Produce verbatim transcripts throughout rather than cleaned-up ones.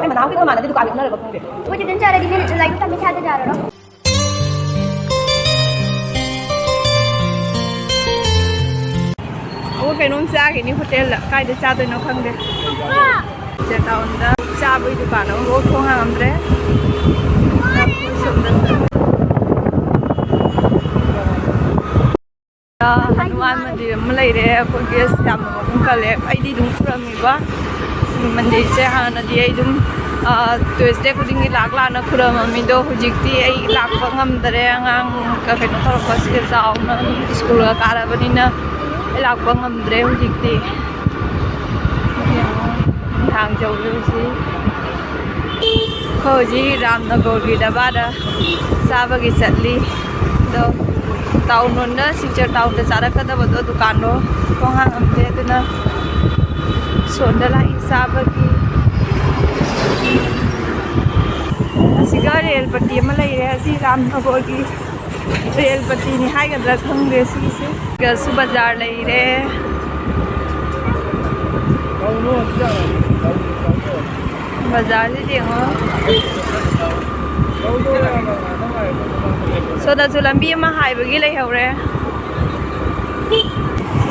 ꯑꯩ ꯃꯅꯥꯎꯒꯤꯗꯣ ꯃꯥꯟꯅꯗꯦ, ꯗꯨꯀꯥꯟ ꯌꯣꯛꯅꯔꯕ ꯈꯪꯗꯦ꯫ ꯃꯣꯏꯗꯤ ꯑꯗꯨꯝ ꯆꯥꯔꯗꯤ ꯃꯤꯅ ꯆꯨꯝꯅ ꯑꯗꯨꯝ ꯆꯥꯗ ꯌꯥꯔꯔꯣꯏ꯫ ꯑꯃꯨꯛ ꯀꯩꯅꯣꯝ ꯆꯥꯈꯤꯅꯤ ꯍꯣꯇꯦꯜꯗ, ꯀꯥꯏꯗ ꯆꯥꯗꯣꯏꯅꯣ ꯈꯪꯗꯦ꯫ ꯆꯦ ꯇꯥꯎꯟꯗ ꯆꯥꯕꯒꯤ ꯗꯨꯀꯥꯟ ꯑꯃꯐꯥꯎ ꯊꯣꯡ ꯍꯥꯡꯉꯝꯗ꯭ꯔꯦ꯫ ꯁꯣꯝꯗ ꯆꯠꯂꯦ꯫ ꯍꯅꯨꯃꯥꯟ ꯃꯟꯗꯤꯔ ꯑꯃ ꯂꯩꯔꯦ꯫ ꯑꯩꯈꯣꯏꯒꯤ ꯑꯁ ꯌꯥꯝꯅ ꯃꯒꯨꯟ ꯀꯜꯂꯦ꯫ ꯑꯩꯗꯤ ꯑꯗꯨꯝ ꯈꯨꯔꯝꯃꯤꯕ ꯃꯟꯗꯤꯔꯁꯦ ꯍꯥꯟꯅꯗꯤ꯫ ꯑꯩ ꯑꯗꯨꯝ ꯇ꯭ꯌꯨꯁꯗꯦ ꯈꯨꯗꯤꯡꯒꯤ ꯂꯥꯛ ꯂꯥꯛꯅ ꯈꯨꯔꯝꯃꯝꯃꯤꯗꯣ, ꯍꯧꯖꯤꯛꯇꯤ ꯑꯩ ꯂꯥꯛꯄ ꯉꯝꯗꯔꯦ꯫ ꯑꯉꯥꯡ ꯀꯩꯅꯣ ꯇꯧꯔꯛꯄꯁꯤꯗ, ꯆꯥꯎꯅ ꯁ꯭ꯀꯨꯜꯒ ꯀꯥꯔꯕꯅꯤꯅ ꯑꯩ ꯂꯥꯛꯄ ꯉꯝꯗ꯭ꯔꯦ ꯍꯧꯖꯤꯛꯇꯤ꯫ ꯌꯦꯡꯉꯣ, ꯊꯥꯡ ꯌꯧꯔꯦ ꯍꯧꯖꯤꯛ꯫ ꯑꯩꯈꯣꯏ ꯍꯧꯖꯤꯛ ꯔꯥꯝꯅꯒꯔꯒꯤ ꯗꯕꯥꯗ ꯆꯥꯕꯒꯤ ꯆꯠꯂꯤ꯫ ꯑꯗꯣ ꯇꯥꯎꯟ ꯂꯣꯝꯗ, ꯁꯤꯜꯆꯔ ꯇꯥꯎꯟꯗ ꯆꯥꯔꯛꯀꯗꯕꯗꯣ, ꯗꯨꯀꯥꯟꯗꯣ ꯊꯣꯡ ꯍꯥꯡꯉꯝꯗꯦ, ꯑꯗꯨꯅ ꯁꯣꯝꯗ ꯂꯥꯛꯏ ꯆꯥꯕꯒꯤ꯫ ꯑꯁꯤꯒ ꯔꯦꯜ ꯄꯠꯇꯤ ꯑꯃ ꯂꯩꯔꯦ, ꯑꯁꯤ ꯔꯥꯝꯅꯒꯔꯒꯤ ꯔꯦꯜ ꯄꯠꯇꯤꯅꯤ ꯍꯥꯏꯒꯗ꯭ꯔꯥ ꯈꯪꯗꯦ ꯁꯤꯒꯤꯁꯦ꯫ ꯁꯤꯒꯁꯨ ꯕꯖꯥꯔ ꯂꯩꯔꯦ꯫ ꯕꯖꯥꯔꯁꯤꯗ ꯌꯦꯡꯉꯣ꯫ ꯁꯣꯝꯗꯁꯨ ꯂꯝꯕꯤ ꯑꯃ ꯍꯥꯏꯕꯒꯤ ꯂꯩꯍꯧꯔꯦ꯫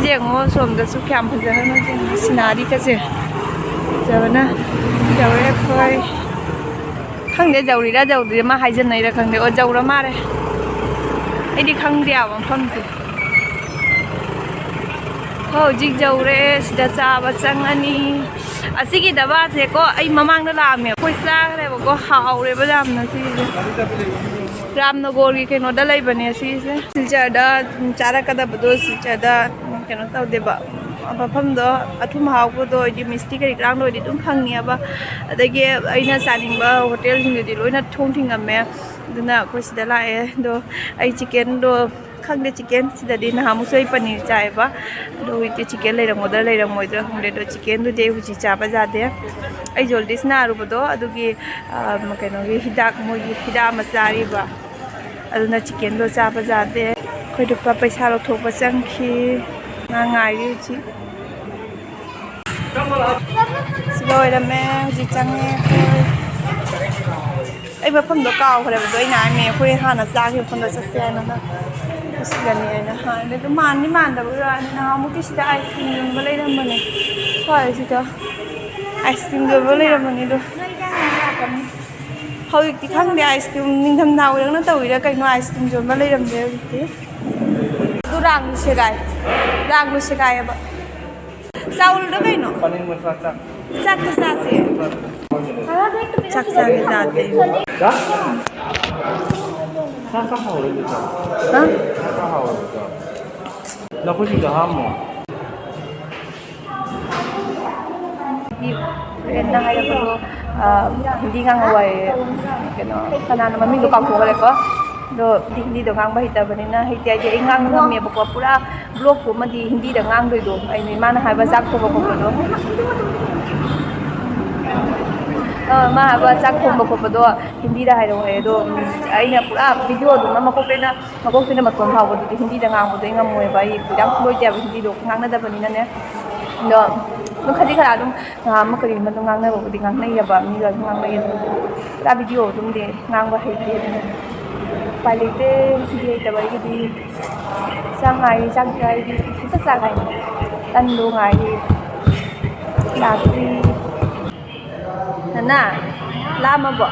ꯌꯦꯡꯉꯣ, ꯁꯣꯝꯗꯁꯨ ꯀꯌꯥꯝ ꯐꯖꯈ꯭ꯔꯅꯣ ꯌꯦꯡꯉꯣ, ꯁꯤꯅꯔꯤꯒꯁꯦ ꯐꯖꯕꯅ ꯌꯧꯔꯦ ꯑꯩꯈꯣꯏ꯫ ꯈꯪꯗꯦ, ꯌꯧꯔꯤꯔꯥ ꯌꯧꯗ꯭ꯔꯤꯔꯥ, ꯃꯥ ꯍꯥꯏꯖꯟꯅꯩꯔꯥ ꯈꯪꯗꯦ꯫ ꯑꯣ, ꯌꯧꯔ ꯃꯥꯜꯂꯦ꯫ ꯑꯩꯗꯤ ꯈꯪꯗꯦ ꯍꯥꯏꯕ ꯃꯐꯝꯁꯦ꯫ ꯍꯧꯖꯤꯛ ꯌꯧꯔꯦ, ꯁꯤꯗ ꯆꯥꯕ ꯆꯪꯉꯅꯤ꯫ ꯑꯁꯤꯒꯤ ꯗꯕꯥꯁꯦꯀꯣ, ꯑꯩ ꯃꯃꯥꯡꯗ ꯂꯥꯛꯑꯝꯃꯦ, ꯑꯩꯈꯣꯏ ꯆꯥꯈ꯭ꯔꯦꯕꯀꯣ, ꯍꯥꯎꯔꯦꯕ ꯌꯥꯝꯅ ꯁꯤꯒꯤꯁꯦ꯫ ꯔꯥꯝꯅꯒꯣꯔꯒꯤ ꯀꯩꯅꯣꯗ ꯂꯩꯕꯅꯦ ꯁꯤꯁꯦ꯫ ꯁꯤꯜꯆꯔꯗ ꯆꯥꯔꯛꯀꯗꯕꯗꯣ, ꯁꯤꯜꯆꯔꯗ ꯀꯩꯅꯣ ꯇꯧꯗꯦꯕ, ꯃꯐꯝꯗꯣ, ꯑꯊꯨꯝ ꯑꯍꯥꯎꯕꯗꯣ ꯑꯣꯏꯗꯤ, ꯃꯤꯁꯇꯤ ꯀꯔꯤ ꯀꯔꯥꯡꯗ ꯑꯣꯏꯗꯤ ꯑꯗꯨꯝ ꯐꯪꯉꯦꯕ꯫ ꯑꯗꯒꯤ ꯑꯩꯅ ꯆꯥꯅꯤꯡꯕ ꯍꯣꯇꯦꯜꯁꯤꯡꯗꯨꯗꯤ ꯂꯣꯏꯅ ꯊꯣꯡ ꯊꯤꯡꯉꯝꯃꯦ꯫ ꯑꯗꯨꯅ ꯑꯩꯈꯣꯏ ꯁꯤꯗ ꯂꯥꯛꯑꯦ꯫ ꯑꯗꯣ ꯑꯩ ꯆꯤꯛꯀꯦꯟꯗꯣ ꯈꯪꯗꯦ, ꯆꯤꯛꯀꯦꯟ ꯁꯤꯗꯗꯤ ꯅꯍꯥꯟꯃꯨꯛꯁꯨ ꯑꯩ ꯄꯅꯤꯔ ꯆꯥꯏꯌꯦꯕ, ꯑꯗꯣ ꯍꯧꯖꯤꯛꯇꯤ ꯆꯤꯛꯀꯦꯟ ꯂꯩꯔꯝꯒꯗ꯭ꯔꯥ ꯂꯩꯔꯝꯃꯣꯏꯗ꯭ꯔꯥ ꯈꯪꯗꯦ꯫ ꯑꯗꯣ ꯆꯤꯛꯀꯦꯟꯗꯨꯗꯤ ꯑꯩ ꯍꯧꯖꯤꯛ ꯆꯥꯕ ꯌꯥꯗꯦ꯫ ꯑꯩ ꯖꯣꯟꯗꯤꯁ ꯅꯥꯔꯨꯕꯗꯣ, ꯑꯗꯨꯒꯤ ꯑ, ꯀꯩꯅꯣꯒꯤ ꯍꯤꯗꯥꯛ, ꯃꯣꯏꯒꯤ ꯍꯤꯗꯥꯛ ꯑꯃ ꯆꯥꯔꯤꯕ, ꯑꯗꯨꯅ ꯆꯤꯛꯀꯦꯟꯗꯣ ꯆꯥꯕ ꯌꯥꯗꯦ꯫ ꯑꯩꯈꯣꯏ ꯂꯨꯄꯥ ꯄꯩꯁꯥ ꯂꯧꯊꯣꯛꯄ ꯆꯪꯈꯤ꯫ ꯃꯥ ꯉꯥꯏꯔꯤ ꯍꯧꯖꯤꯛ꯫ ꯁꯤ ꯂꯣꯏꯔꯝꯃꯦ, ꯍꯧꯖꯤꯛ ꯆꯪꯉꯦ ꯑꯩꯈꯣꯏ꯫ ꯑꯩ ꯃꯐꯝꯗꯣ ꯀꯥꯎꯈ꯭ꯔꯦꯕꯗꯣ, ꯑꯩꯅ ꯍꯥꯏꯃꯦ ꯑꯩꯈꯣꯏ ꯍꯥꯟꯅ ꯆꯥꯈꯤꯕ ꯃꯐꯝꯗꯣ ꯆꯠꯁꯦ ꯍꯥꯏꯅ, ꯁꯤꯗꯅꯤ ꯍꯥꯏꯅ ꯍꯥꯏ꯫ ꯑꯗꯨ ꯃꯥꯟꯗꯤ ꯃꯥꯟꯗꯕꯒꯤ ꯋꯥꯅꯤ, ꯅꯍꯥꯟꯃꯨꯛꯀꯤ ꯁꯤꯗ ꯑꯥꯏꯁ ꯀ꯭ꯔꯤꯝ ꯌꯣꯟꯕ ꯂꯩꯔꯝꯕꯅꯦ, ꯁ꯭ꯋꯥꯏꯁꯤꯗ ꯑꯥꯏꯁ ꯀ꯭ꯔꯤꯝ ꯌꯣꯟꯕ ꯂꯩꯔꯝꯕꯅꯤꯗꯣ꯫ ꯍꯧꯖꯤꯛꯇꯤ ꯈꯪꯗꯦ, ꯑꯥꯏꯁ ꯀ꯭ꯔꯤꯝ ꯅꯤꯡꯊꯝꯊꯥ ꯑꯣꯏꯔꯛꯅ ꯇꯧꯔꯤꯔꯥ ꯀꯩꯅꯣ, ꯑꯥꯏꯁ ꯀ꯭ꯔꯤꯝ ꯌꯣꯟꯕ ꯂꯩꯔꯝꯗꯦ ꯍꯧꯖꯤꯛꯇꯤ꯫ ꯑꯗꯨ ꯔꯥꯡꯗꯨ ꯁꯦꯒꯥꯏ, ꯔꯥꯡꯗꯨ ꯁꯦꯒꯥꯏꯑꯕ꯫ ꯆꯥꯎꯜꯗꯣ ꯀꯩꯅꯣ? ꯄꯅꯤꯔ ꯃꯁꯥ ꯆꯥꯛ꯫ ꯆꯥꯛꯇꯣ ꯆꯥꯁꯦ꯫ ꯆꯥꯛ ꯆꯥꯒꯦ ꯆꯥꯗꯦ꯫ ꯆꯥꯛ? ꯆꯥꯛ ꯆꯥ ꯍꯧꯔꯦ ꯑꯗꯨꯗꯤ꯫ ꯍꯥ? ꯆꯥꯛ ꯆꯥ ꯍꯧꯔꯦ ꯑꯗꯨꯗꯤ꯫ ꯅꯈꯨꯠꯁꯤꯡꯗꯣ ꯍꯥꯝꯃꯣ꯫ ꯐ꯭ꯔꯦꯟꯅ ꯍꯥꯏꯔꯛꯄꯗꯣ, ꯑ, ꯍꯤꯟꯗꯤ ꯉꯥꯡꯉꯧ ꯍꯥꯏꯌꯦ꯫ ꯀꯩꯅꯣ, ꯀꯅꯥꯅꯣ ꯃꯃꯤꯡꯗꯣ ꯀꯥꯎꯊꯣꯛꯈ꯭ꯔꯦꯀꯣ꯫ ꯑꯗꯣ ꯍꯤꯟꯗꯤꯗꯣ ꯉꯥꯡꯕ ꯍꯩꯇꯕꯅꯤꯅ, ꯍꯩꯇꯦ ꯍꯥꯏꯗꯤ ꯑꯩ ꯉꯥꯡꯕ ꯉꯝꯃꯦꯕꯀꯣ, ꯄꯨꯔꯥ ꯕ꯭ꯂꯣꯛꯇꯨꯃꯗꯤ ꯍꯤꯟꯗꯤꯗ ꯉꯥꯡꯗꯣꯏꯗꯣ꯫ ꯑꯩꯅ ꯏꯃꯥꯅ ꯍꯥꯏꯕ ꯆꯥꯛ ꯊꯣꯡꯕ ꯈꯣꯠꯄꯗꯣ꯫ ꯑ, ꯃꯥ ꯍꯥꯏꯕ ꯆꯥꯛ ꯊꯣꯡꯕ ꯈꯣꯠꯄꯗꯣ ꯍꯤꯟꯗꯤꯗ ꯍꯥꯏꯔꯛꯑꯣ ꯍꯥꯏ꯫ ꯑꯗꯣ, ꯎꯝ, ꯑꯩꯅ ꯄꯨꯔꯥ ꯚꯤꯗꯤꯑꯣꯗꯨꯃ ꯃꯀꯣꯛꯇꯩꯅ, ꯃꯀꯣꯛꯇꯩꯅ ꯃꯇꯣꯟ ꯐꯥꯎꯕꯗꯨꯗꯤ ꯍꯤꯟꯗꯤꯗ ꯉꯥꯡꯕꯗꯣ ꯑꯩ ꯉꯝꯃꯣꯏꯕ꯫ ꯑꯩ ꯌꯥꯝ ꯐ꯭ꯂꯨꯋꯦꯟꯠ ꯑꯣꯏꯗꯦꯕ ꯍꯤꯟꯗꯤꯗꯣ ꯉꯥꯡꯅꯗꯕꯅꯤꯅꯅꯦ꯫ ꯑꯗꯣ ꯑꯗꯨꯝ ꯈꯖꯤꯛ ꯈꯔ ꯑꯗꯨꯝ ꯉꯥꯏꯍꯥꯛ ꯑꯃ ꯀꯔꯤꯒꯨꯝꯕ ꯑꯗꯨꯝ ꯉꯥꯡꯅꯕꯕꯨꯗꯤ ꯉꯥꯡꯅꯩꯌꯦꯕ, ꯃꯤꯒ ꯑꯗꯨꯝ ꯉꯥꯡꯅꯩꯌꯦ ꯑꯗꯨꯝ꯫ ꯄꯨꯔꯥ ꯚꯤꯗꯤꯑꯣ ꯑꯗꯨꯝꯗꯤ ꯉꯥꯡꯕ ꯍꯩꯇꯦ꯫ ꯎꯄꯥꯏ ꯂꯩꯇꯦ, ꯍꯤꯟꯗꯤ ꯍꯩꯇꯕ ꯑꯩꯒꯤꯗꯤ꯫ ꯆꯥꯛ ꯉꯥꯏꯔꯤ, ꯆꯥꯛ ꯆꯥꯔꯗꯤ ꯍꯦꯛꯇ ꯆꯥꯛ ꯉꯥꯏꯔꯤ꯫ ꯇꯟꯗꯣ ꯉꯥꯏꯔꯤ, ꯂꯥꯛꯇ꯭ꯔꯤ꯫ ꯅꯅꯥ, ꯂꯥꯝꯃꯕꯣ?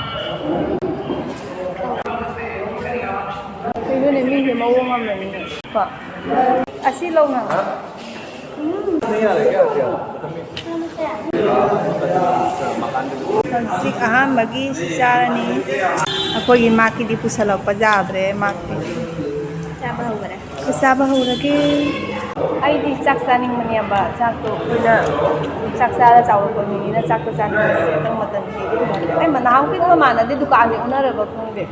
ꯀꯩꯅꯣꯅꯦ, ꯃꯤꯁꯦ ꯃꯑꯣꯡ ꯑꯃꯅꯤꯅꯦ꯫ ꯀꯣ? ꯑꯁꯤ ꯂꯧꯅ꯫ ꯍꯧꯖꯤꯛ ꯑꯍꯥꯟꯕꯒꯤ ꯁꯤ ꯆꯥꯔꯅꯤ꯫ ꯑꯩꯈꯣꯏꯒꯤ ꯃꯥꯛꯀꯤꯗꯤ ꯄꯨꯁꯜꯂꯛꯄ ꯌꯥꯗ꯭ꯔꯦ, ꯃꯥꯛꯀꯤ꯫ ꯆꯥꯕ ꯍꯧꯈꯔꯦ꯫ ꯆꯥꯕ ꯍꯧꯔꯒꯦ꯫ ꯑꯩꯗꯤ ꯆꯥꯛ ꯆꯥꯅꯤꯡꯕꯅꯦꯕ, ꯆꯥꯛꯇꯣ ꯑꯩꯈꯣꯏꯅ ꯆꯥꯛ ꯆꯥꯔ ꯆꯥꯎꯔꯛꯄ ꯃꯤꯅꯤꯅ ꯆꯥꯛꯇꯣ ꯆꯥꯅꯤꯡꯕꯁꯦ ꯑꯗꯨꯝ ꯃꯇꯝ ꯄꯤꯔꯤ꯫ ꯑꯩ ꯅꯍꯥꯟꯃꯨꯛꯀꯤꯗꯨꯒ ꯃꯥꯟꯅꯗꯦ, ꯗꯨꯀꯥꯟꯗꯤ ꯑꯣꯟꯅꯔꯕ ꯈꯪꯗꯦ꯫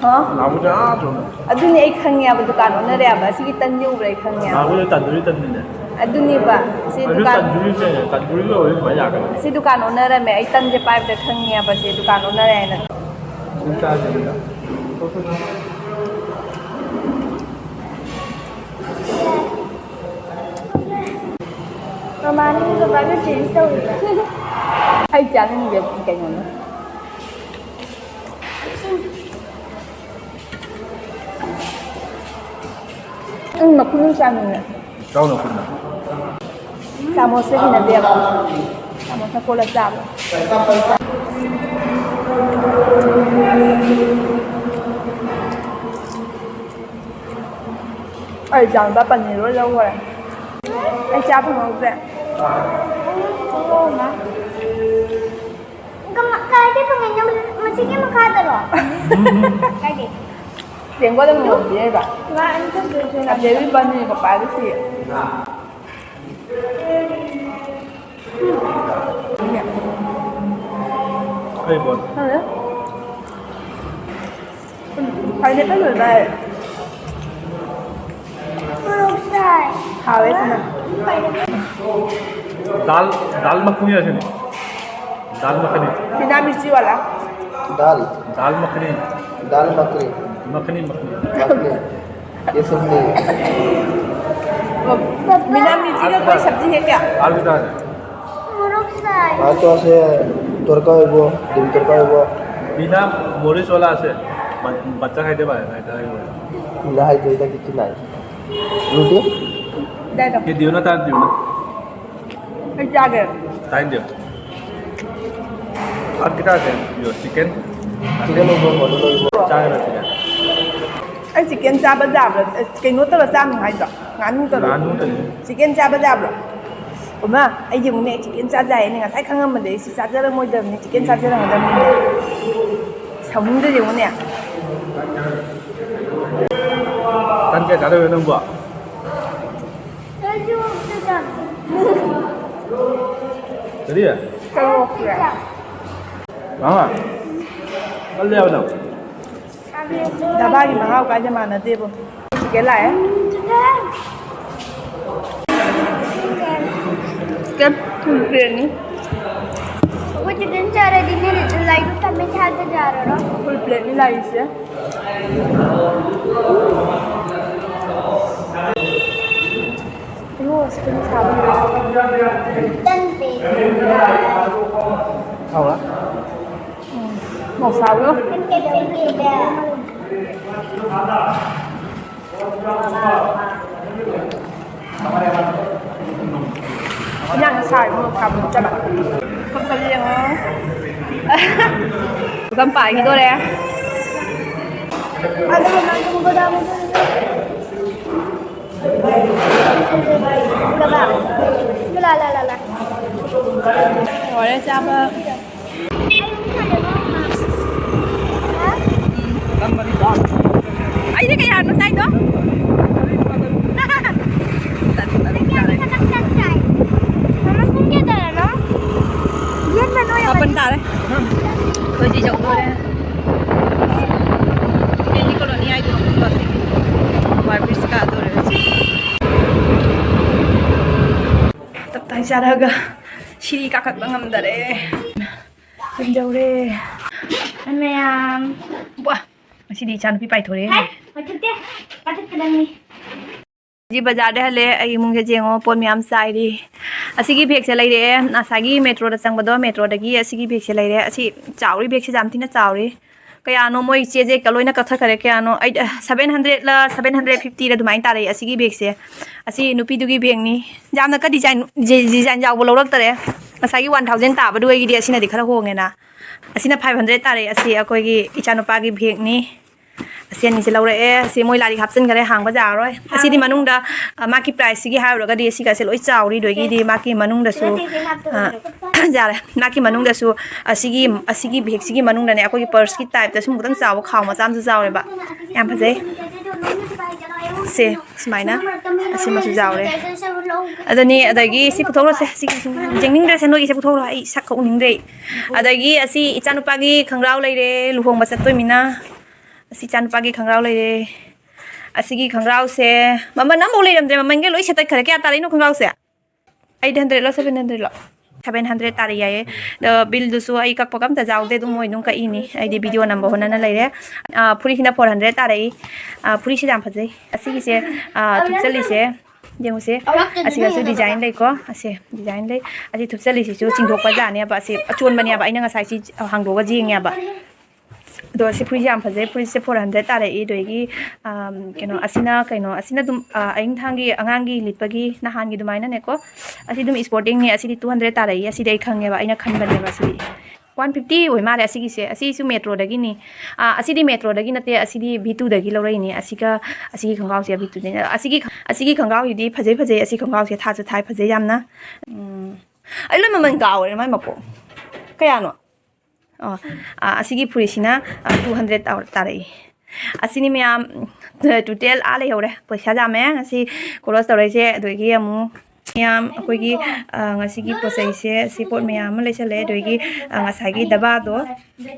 ꯍꯥ? ꯅꯍꯥꯟꯃꯨꯛꯇꯤ ꯑꯥ ꯆꯠꯂꯦ꯫ ꯑꯗꯨꯅꯦ ꯑꯩ ꯈꯪꯉꯦꯕ, ꯗꯨꯀꯥꯟ ꯑꯣꯟꯅꯔꯦꯕ꯫ ꯑꯁꯤꯒꯤ ꯇꯟꯁꯦ ꯎꯕ꯭ꯔꯥ ꯑꯩ ꯈꯪꯉꯦꯕ꯫ ꯅꯍꯥꯟꯃꯨꯛꯇꯤ ꯇꯟꯗꯨꯔꯤ ꯇꯟꯅꯤꯅꯦ꯫ ꯑꯗꯨꯅꯦꯕ, ꯁꯤ ꯑꯗꯨ ꯗꯨꯀꯥꯟ, ꯇꯟꯗꯨꯔꯤ ꯆꯦꯡꯉꯦ, ꯇꯟꯗꯨꯔꯤ ꯂꯧꯔꯗꯤ ꯑꯗꯨꯃꯥꯏꯅ ꯌꯥꯒꯅꯤ꯫ ꯁꯤ ꯗꯨꯀꯥꯟ ꯑꯣꯟꯅꯔꯝꯃꯦ꯫ ꯑꯩ ꯇꯟꯁꯦ ꯄꯥꯏꯕꯗ ꯈꯪꯉꯦꯕ, ꯁꯤ ꯗꯨꯀꯥꯟ ꯑꯣꯟꯅꯔꯦ ꯍꯥꯏꯅ꯫ ꯑꯗꯨꯝ ꯆꯥꯁꯦ ꯑꯗꯨꯗ꯫ ꯃꯃꯥꯅꯤ ꯕꯕꯥꯒ ꯆꯦꯟꯖ ꯇꯧꯔꯤꯕ꯫ ꯑꯩ ꯆꯥꯅꯤꯡꯗꯦ ꯀꯩꯅꯣꯅꯦ꯫ ꯎꯝ, ꯃꯈꯨꯝ ꯆꯥꯅꯤꯡꯉꯦ꯫ ꯆꯥꯎꯅ ꯈꯨꯠꯅ꯫ ꯆꯥꯃꯁꯁꯦ ꯍꯩꯅꯗꯦꯕ꯫ ꯆꯥꯃꯁꯅ ꯀꯣꯠꯂ ꯆꯥꯕ꯫ ꯑꯩ ꯏꯆꯥꯅꯨꯄꯥ ꯄꯅꯤꯔ ꯂꯣꯏ ꯂꯧꯈꯔꯦ꯫ ꯑꯩ ꯆꯥ ꯐꯪꯍꯧꯗ꯭ꯔꯦ꯫ ꯀꯃ-, ꯀꯥꯏꯗꯩ ꯐꯪꯉꯤꯅꯣ? ꯃꯁꯤꯒꯤ ꯃꯈꯥꯗꯔꯣ? ꯀꯥꯏꯗꯩ? ꯇꯦꯡꯀꯣꯠ ꯑꯃꯃꯝ ꯄꯤꯔꯛꯏꯕ꯫ ꯉꯥ ꯑꯅꯤ ꯈꯛꯇ ꯂꯩꯔꯦ꯫ ꯑꯗꯩꯗꯤ ꯕꯟꯅꯤ ꯄꯄꯥꯗ ꯁꯤ꯫ ꯀꯩ ꯕꯣꯜ? ꯈꯪꯗꯦ꯫ ꯎꯝ, ꯄꯥꯏꯅꯦꯄꯜ ꯑꯣꯏꯕ ꯌꯥꯏ꯫ ꯃꯣꯔꯣꯛ ꯁꯥꯏ꯫ ꯍꯥꯎꯋꯦ ꯁꯤꯅ꯫ ꯗꯥꯜ, ꯗꯥꯜ ꯃꯈꯣꯡ ꯌꯥꯁꯤꯅꯦ꯫ दाल मखनी। बिना मिर्ची वाला। दाल। दाल मखनी। दाल मखनी। मखनी, मखनी। मखनी। ये सब नहीं है। बिना मिर्ची का कोई सब्जी है क्या? आलू दाल। हाँ, तो ऐसे तड़का है वो, दिल तड़का है वो। बिना मरीच वाला ऐसे, ब-, बच्चा खाई दे भाई, नहीं तो नहीं। नहीं, तो इधर कितनी नहीं। रोटी? दे दो। ये दियो ना, तार दियो ना। ꯑꯩ ꯆꯥꯒꯦ꯫ ꯇꯥꯏꯟꯗꯤꯌꯣ꯫ ꯑꯠ ꯀꯤꯇꯥ ꯁꯦ, ꯌꯣ, ꯆꯤꯀꯟ꯫ ꯆꯤꯀꯟ ꯑꯣꯏꯕ, ꯃꯣꯗꯦꯜ ꯑꯣꯏꯕ꯫ ꯆꯥꯒꯦꯔꯥ ꯆꯤꯀꯟ? ꯑꯩ ꯆꯤꯀꯟ ꯆꯥꯕ ꯌꯥꯕ꯭ꯔꯥ? ꯑꯦ, ꯀꯩꯅꯣ ꯇꯧꯔ ꯆꯥꯅꯨ ꯍꯥꯏꯗ꯭ꯔꯣ? ꯉꯥꯅꯨ ꯇꯧꯔ꯫ ꯉꯥꯅꯨ ꯇꯧꯔ꯫ ꯆꯤꯀꯟ ꯆꯥꯕ ꯌꯥꯕ꯭ꯔꯣ? ꯑꯣ ꯃꯥ, ꯑꯩ ꯌꯦꯡꯉꯨꯅꯦ, ꯆꯤꯀꯟ ꯆꯥꯖꯦ ꯍꯥꯏꯅꯦ꯫ ꯉꯁꯥꯏ ꯈꯪꯉꯝꯃꯗꯤ ꯑꯩ ꯁꯤ ꯆꯥꯖꯔꯝꯃꯣꯏꯗꯕꯅꯤ, ꯆꯤꯀꯟ ꯆꯥꯖꯔꯝꯒꯗꯕꯅꯤ꯫ ꯁꯥꯎꯅꯤꯡꯗ꯭ꯔ ꯌꯦꯡꯉꯨꯅꯦ꯫ ꯇꯟ ꯀꯌꯥ ꯆꯥꯗꯣꯏꯕ ꯅꯪꯕꯣ? ꯑꯩꯁꯨ ꯑꯝꯇ ꯆꯥꯒꯦ꯫ ꯀꯔꯤ? ꯀꯔꯣꯛꯁꯦ꯫ ꯃꯥꯃ, ꯀꯜꯂꯦ ꯍꯥꯏꯕ ꯅꯪ꯫ ꯆꯥꯒꯦ꯫ ꯗꯕꯥꯒꯤ ꯃꯍꯥꯎ ꯀꯥꯏꯗ ꯃꯥꯟꯅꯗꯦꯕꯣ꯫ ꯆꯤꯀꯟ ꯂꯥꯛꯑꯦ꯫ ꯎꯝ, ꯆꯤꯀꯟ꯫ ꯆꯤꯀꯟ ꯐꯨꯜ ꯄ꯭ꯂꯦꯠꯅꯤ꯫ ꯑꯩꯈꯣꯏ ꯆꯤꯀꯟ ꯆꯥꯔꯗꯤꯅꯦ, ꯂꯥꯏꯗꯨ ꯇꯝꯃꯦ ꯊꯥꯗ ꯌꯥꯔꯔꯣꯏ꯫ ꯐꯨꯜ ꯄ꯭ꯂꯦꯠꯅꯤ ꯂꯥꯛꯏꯁꯦ꯫ ꯍꯥꯎꯔ? ꯎꯝ, ꯃꯣꯔꯣꯛ ꯁꯥꯕꯗꯣ꯫ ꯏꯟꯖꯥꯡ ꯁꯥꯔꯤ ꯃꯣꯔꯣꯛ ꯁꯥꯕ ꯅꯠꯇꯕ꯫ ꯀꯞꯄꯗꯤ ꯌꯦꯡꯉꯣ꯫ ꯄꯨꯈꯝ ꯄꯥꯏꯈꯤꯗꯣꯔꯦ꯫ ꯂꯣꯏꯔꯦ ꯆꯥꯕ꯫ ꯑꯩꯗꯤ ꯀꯌꯥꯅꯣ ꯆꯥꯏꯗꯣ? ꯃꯃꯥ, ꯄꯨꯡ ꯀꯌꯥ ꯇꯥꯔꯦꯅꯣ? ꯌꯦꯟ ꯃꯅꯣꯏ ꯑꯃ ꯃꯥꯄꯟ ꯇꯥꯔꯦ꯫ ꯑꯩꯈꯣꯏ ꯆꯦ ꯌꯧꯗꯣꯔꯦ꯫ ꯃꯦꯔꯤ ꯀꯣꯂꯣꯅꯤ ꯍꯥꯏꯗꯣ꯫ ꯋꯥꯏ ꯕ꯭ꯔꯤꯖ ꯀꯥꯗꯣꯔꯦ ꯍꯧꯖꯤꯛ꯫ ꯇꯞ ꯇꯥꯏ ꯆꯥꯔꯒ ꯁꯤꯔꯤ ꯀꯥꯈꯠꯄ ꯉꯝꯗꯔꯦ꯫ ꯌꯨꯝ ꯌꯧꯔꯦ꯫ ꯃꯌꯥꯝ꯫ ꯋꯥ! ꯉꯁꯤꯗꯤ ꯏꯆꯥꯅꯨꯄꯤ ꯄꯥꯏꯊꯣꯔꯛꯑꯦ꯫ ꯍꯥꯏ, ꯄꯥꯏꯊꯣꯛꯇꯦ꯫ ꯄꯥꯏꯊꯣꯛꯀꯗꯕꯅꯤ꯫ ꯍꯧꯖꯤꯛ ꯕꯖꯥꯔꯗ ꯍꯜꯂꯦ꯫ ꯑꯩ ꯏꯃꯨꯡꯁꯦ ꯌꯦꯡꯉꯣ, ꯄꯣꯠ ꯃꯌꯥꯝ ꯆꯥꯏꯔꯤ꯫ ꯑꯁꯤꯒꯤ ꯕꯦꯒꯁꯦ ꯂꯩꯔꯛꯑꯦ꯫ ꯉꯁꯥꯏꯒꯤ ꯃꯦꯇ꯭ꯔꯣꯗ ꯆꯪꯕꯗꯣ, ꯃꯦꯇ꯭ꯔꯣꯗꯒꯤ ꯑꯁꯤꯒꯤ ꯕꯦꯒꯁꯦ ꯂꯩꯔꯦ꯫ ꯑꯁꯤ ꯆꯥꯎꯔꯤ, ꯕꯦꯒꯁꯦ ꯌꯥꯝ ꯊꯤꯅ ꯆꯥꯎꯔꯤ꯫ ꯀꯌꯥꯅꯣ ꯃꯣꯏ ꯆꯦꯁꯦ ꯂꯣꯏꯅ ꯀꯛꯊꯠꯈꯔꯦ꯫ ꯀꯌꯥꯅꯣ? ꯑꯩ, seven hundredꯂ seven hundred fiftyꯔ ꯑꯗꯨꯃꯥꯏꯅ ꯇꯥꯔꯛꯑꯦ ꯑꯁꯤꯒꯤ ꯕꯦꯒꯁꯦ꯫ ꯑꯁꯤ ꯅꯨꯄꯤꯗꯨꯒꯤ ꯕꯦꯒꯅꯤ꯫ ꯌꯥꯝꯅ ꯀ design, design ꯌꯥꯎꯕ ꯂꯧꯔꯛꯇꯔꯦ꯫ ꯉꯁꯥꯏꯒꯤ one thousand ꯇꯥꯕꯗꯨ ꯑꯩꯒꯤꯗꯤ ꯑꯁꯤꯅꯗꯤ ꯈꯔ ꯍꯣꯡꯉꯦꯅ꯫ ꯑꯁꯤꯅ five hundred ꯇꯥꯔꯛꯑꯦ꯫ ꯑꯁꯤ ꯑꯩꯈꯣꯏꯒꯤ ꯏꯆꯥꯅꯨꯄꯥꯒꯤ ꯕꯦꯒꯅꯤ꯫ ꯑꯁꯤ ꯑꯅꯤꯁꯦ ꯂꯧꯔꯛꯑꯦ꯫ ꯑꯁꯤ ꯃꯣꯏ ꯂꯥꯏꯔꯤꯛ ꯍꯥꯞꯆꯤꯟꯈꯔꯦ, ꯍꯥꯡꯕ ꯌꯥꯔꯔꯣꯏ꯫ ꯑꯁꯤꯗꯤ ꯃꯅꯨꯡꯗ, ꯑ, ꯃꯥꯒꯤ priceꯁꯤꯒꯤ ꯍꯥꯏꯔꯨꯔꯒꯗꯤ ꯑꯁꯤꯒꯁꯦ ꯂꯣꯏ ꯆꯥꯎꯔꯤ꯫ ꯑꯗꯨꯒꯤꯗꯤ ꯃꯥꯒꯤ ꯃꯅꯨꯡꯗꯁꯨ, ꯑ, ꯌꯥꯔꯦ꯫ ꯃꯥꯒꯤ ꯃꯅꯨꯡꯗꯁꯨ ꯑꯁꯤꯒꯤ, ꯑꯁꯤꯒꯤ ꯕꯦꯒꯁꯤꯒꯤ ꯃꯅꯨꯡꯗꯅꯦ ꯑꯩꯈꯣꯏꯒꯤ purseꯀꯤ typeꯇ ꯁꯨꯝ ꯈꯤꯇꯪ ꯆꯥꯎꯕ ꯈꯥꯎ ꯃꯆꯥ ꯑꯃꯁꯨ ꯌꯥꯎꯋꯦꯕ꯫ ꯌꯥꯝ ꯐꯖꯩ꯫ ꯁꯦ, ꯁꯨꯃꯥꯏꯅ ꯑꯁꯤꯃꯁꯨ ꯌꯥꯎꯔꯦ꯫ ꯑꯗꯨꯅꯤ, ꯑꯗꯒꯤ ꯁꯤ ꯄꯨꯊꯣꯛꯂꯣꯁꯦ꯫ ꯁꯤ ꯌꯦꯡꯅꯤꯡꯗ꯭ꯔꯦꯁꯦ, ꯅꯣꯏꯒꯤꯁꯦ ꯄꯨꯊꯣꯛꯂꯣ꯫ ꯑꯩ ꯁꯛꯀ ꯎꯅꯤꯡꯗ꯭ꯔꯦ ꯑꯩ꯫ ꯑꯗꯒꯤ ꯑꯁꯤ ꯏꯆꯥꯅꯨꯄꯥꯒꯤ ꯈꯣꯡꯒ꯭ꯔꯥꯎ ꯂꯩꯔꯦ, ꯂꯨꯍꯣꯡꯕ ꯆꯠꯇꯣꯏꯃꯤꯅ꯫ ꯑꯁꯤ ꯏꯆꯥꯅꯨꯄꯥꯒꯤ ꯈꯣꯡꯒ꯭ꯔꯥꯎ ꯂꯩꯔꯦ꯫ ꯑꯁꯤꯒꯤ ꯈꯣꯡꯒ꯭ꯔꯥꯎꯁꯦ ꯃꯃꯜ ꯑꯃꯐꯥꯎ ꯂꯩꯔꯝꯗ꯭ꯔꯦ, ꯃꯃꯜꯒ ꯂꯣꯏ ꯁꯦꯠꯇꯠꯈ꯭ꯔꯦ꯫ ꯀꯌꯥ ꯇꯥꯔꯛꯏꯅꯣ ꯈꯣꯡꯒ꯭ꯔꯥꯎꯁꯦ? Eight hundredꯂꯣ, seven hundredꯂꯣ? Seven hundred ꯇꯥꯔꯛꯑꯦ ꯌꯥꯏꯌꯦ꯫ ꯑꯗꯣ billꯗꯨꯁꯨ ꯑꯩ ꯀꯛꯄꯒ ꯑꯝꯇ ꯌꯥꯎꯗꯦ, ꯑꯗꯨꯝ ꯃꯣꯏ ꯑꯗꯨꯝ ꯀꯛꯏꯅꯤ꯫ ꯑꯩꯗꯤ video ꯅꯝꯕ ꯍꯣꯠꯅꯅ ꯂꯩꯔꯦ꯫ ꯑ, ꯐꯨꯔꯤꯠꯁꯤꯅ four hundred ꯇꯥꯔꯛꯏ꯫ ꯑ, ꯐꯨꯔꯤꯠꯁꯦ ꯌꯥꯝ ꯐꯖꯩ꯫ ꯑꯁꯤꯒꯤꯁꯦ, ꯑ, ꯊꯨꯞꯆꯜꯂꯤꯁꯦ꯫ ꯌꯦꯡꯉꯨꯁꯦ꯫ ꯑꯁꯤꯒꯁꯨ design ꯂꯩꯀꯣ꯫ ꯑꯁꯦ design ꯂꯩ꯫ ꯑꯁꯤ ꯊꯨꯞꯆꯜꯂꯤꯁꯤꯁꯨ ꯆꯤꯡꯊꯣꯛꯄ ꯖꯥꯠꯅꯦꯕ꯫ ꯑꯁꯤ ꯑꯆꯣꯟꯕꯅꯦꯕ꯫ ꯑꯩꯅ ꯉꯁꯥꯏ ꯁꯤ ꯍꯥꯡꯗꯣꯛꯑꯒ ꯌꯦꯡꯉꯦꯕ꯫ ꯑꯗꯣ ꯁꯤ ꯐꯨꯔꯤꯠꯁꯦ ꯌꯥꯝ ꯐꯖꯩ꯫ ꯐꯨꯔꯤꯠꯁꯦ four hundred ꯇꯥꯔꯛꯏ꯫ ꯑꯗꯒꯤ, ꯑꯝ, ꯀꯩꯅꯣ, ꯑꯁꯤꯅ, ꯀꯩꯅꯣ, ꯑꯁꯤꯅ ꯑꯗꯨꯝ, ꯑ, ꯑꯌꯨꯛꯊꯥꯡꯒꯤ ꯑꯉꯥꯡꯒꯤ ꯂꯤꯠꯄꯒꯤ ꯅꯍꯥꯟꯒꯤ ꯑꯗꯨꯃꯥꯏꯅꯅꯦꯀꯣ꯫ ꯑꯁꯤ ꯑꯗꯨꯝ sportingꯅꯦ꯫ ꯑꯁꯤꯗꯤ two hundred ꯇꯥꯔꯛꯏ꯫ ꯑꯁꯤꯗꯤ ꯑꯩ ꯈꯪꯉꯦꯕ꯫ ꯑꯩꯅ ꯈꯟꯕꯅꯦꯕ꯫ ꯑꯁꯤꯗꯤ one fifty ꯑꯣꯏ ꯃꯥꯜꯂꯦ꯫ ꯑꯁꯤꯒꯤꯁꯦ, ꯑꯁꯤꯁꯨ Metroꯗꯒꯤꯅꯤ꯫ ꯑ, ꯑꯁꯤꯗꯤ Metroꯗꯒꯤ ꯅꯠꯇꯦ꯫ ꯑꯁꯤꯗꯤ V twoꯗꯒꯤ ꯂꯧꯔꯛꯏꯅꯦ꯫ ꯑꯁꯤꯒ, ꯑꯁꯤꯒꯤ ꯈꯣꯡꯒ꯭ꯔꯥꯎꯁꯦ V twoꯗꯒꯤ꯫ ꯑꯁꯤꯒꯤ, ꯑꯁꯤꯒꯤ ꯈꯣꯡꯒ꯭ꯔꯥꯎꯁꯤꯗꯤ ꯐꯖꯩ, ꯐꯖꯩ꯫ ꯑꯁꯤ ꯈꯣꯡꯒ꯭ꯔꯥꯎꯁꯦ ꯊꯥꯁꯨ ꯊꯥꯏ, ꯐꯖꯩ ꯌꯥꯝꯅ꯫ ꯎꯝ꯫ ꯑꯩ ꯂꯣꯏ ꯃꯃꯜ ꯀꯥꯎꯔꯦ꯫ ꯃꯥꯏ ꯃꯀꯣꯛ ꯀꯌꯥꯅꯣ? ꯑꯣ, ꯑ, ꯑꯁꯤꯒꯤ ꯐꯨꯔꯤꯠꯁꯤꯅ, ꯑ, two hundred ꯇꯥ-, ꯇꯥꯔꯛꯏ꯫ ꯑꯁꯤꯅꯤ ꯃꯌꯥꯝ, total ꯑꯥ ꯂꯩꯍꯧꯔꯦ꯫ ꯄꯩꯁꯥ ꯌꯥꯝꯃꯦ ꯉꯁꯤ ꯈꯣꯔꯣꯁ ꯇꯧꯔꯛꯏꯁꯦ꯫ ꯑꯗꯒꯤ ꯑꯃꯨꯛ ꯃꯌꯥꯝ ꯑꯩꯈꯣꯏꯒꯤ, ꯑ, ꯉꯁꯤꯒꯤ ꯄꯣꯠ ꯆꯩꯁꯦ, ꯁꯤ ꯄꯣꯠ ꯃꯌꯥꯝ ꯑꯃ ꯂꯩꯁꯜꯂꯦ꯫ ꯑꯗꯒꯤ, ꯑ, ꯉꯁꯥꯏꯒꯤ ꯗꯕꯥꯗꯣ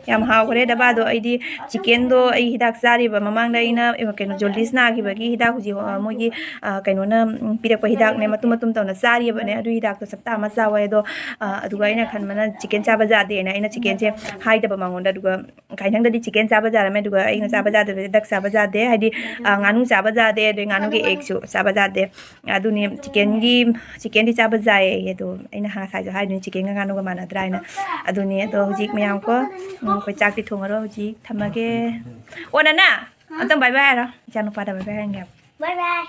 ꯌꯥꯝ ꯍꯥꯎꯈ꯭ꯔꯦ꯫ ꯗꯕꯥꯗꯣ ꯑꯩꯗꯤ chickenꯗꯣ ꯑꯩ ꯍꯤꯗꯥꯛ ꯆꯥꯔꯤꯕ ꯃꯃꯥꯡꯗ ꯑꯩꯅ, ꯑ, ꯀꯩꯅꯣ, jaundice ꯅꯥꯈꯤꯕꯒꯤ ꯍꯤꯗꯥꯛ ꯍꯧꯖꯤꯛ, ꯑ, ꯃꯣꯏꯒꯤ, ꯑ, ꯀꯩꯅꯣꯅ, ꯎꯝ, ꯄꯤꯔꯛꯄ ꯍꯤꯗꯥꯛꯅꯦ꯫ ꯃꯇꯨꯝ ꯃꯇꯨꯝ ꯇꯧꯅ ꯆꯥꯔꯤꯕꯅꯦ꯫ ꯑꯗꯨ ꯍꯤꯗꯥꯛꯇꯣ ꯆꯞꯇꯥ ꯑꯃ ꯆꯥꯎ ꯍꯥꯏ꯫ ꯑꯗꯣ, ꯑ, ꯑꯗꯨꯒ ꯑꯩꯅ ꯈꯟꯕꯅ chicken ꯆꯥꯕ ꯌꯥꯗꯦꯅ ꯑꯩꯅ chickenꯁꯦ ꯍꯥꯏꯗꯕ ꯃꯉꯣꯟꯗ꯫ ꯑꯗꯨꯒ ꯀꯥꯏꯊꯪꯗꯗꯤ chicken ꯆꯥꯕ ꯌꯥꯔꯝꯃꯦ꯫ ꯑꯗꯨꯒ ꯑꯩꯅ ꯆꯥꯕ ꯌꯥꯗꯕꯁꯦ duck ꯆꯥꯕ ꯌꯥꯗꯦ꯫ ꯍꯥꯏꯗꯤ, ꯑ, ꯉꯥꯅꯨ ꯆꯥꯕ ꯌꯥꯗꯦ꯫ ꯑꯗꯩ ꯉꯥꯅꯨꯒꯤ eggꯁꯨ ꯆꯥꯕ ꯌꯥꯗꯦ꯫ ꯑꯗꯨꯅꯤ chickenꯒꯤ, chickenꯗꯤ ꯆꯥꯕ ꯌꯥꯏꯌꯦ꯫ ꯑꯗꯣ ꯑꯩꯅ ꯉꯁꯥꯏꯁꯨ ꯍꯥꯏꯗꯨꯅꯤ chickenꯒ ꯉꯥꯅꯨꯒ ꯃꯥꯟꯅꯗ꯭ꯔꯥ ꯍꯥꯏꯅ꯫ ꯑꯗꯨꯅꯤ꯫ ꯑꯗꯣ ꯍꯧꯖꯤꯛ ꯃꯌꯥꯝ ꯀꯣ, ꯎꯝ, ꯑꯩꯈꯣꯏ ꯆꯥꯛꯇꯤ ꯊꯣꯡꯉꯔꯣꯏ꯫ ꯍꯧꯖꯤꯛ ꯊꯝꯃꯒꯦ꯫ ꯑꯣ, ꯅꯅꯥ, ꯑꯝꯇꯪ bye bye ꯍꯥꯏꯔꯣ꯫ ꯏꯆꯥꯅꯨꯄꯥꯗ bye bye ꯍꯥꯏꯔꯒꯦ꯫ Bye bye꯫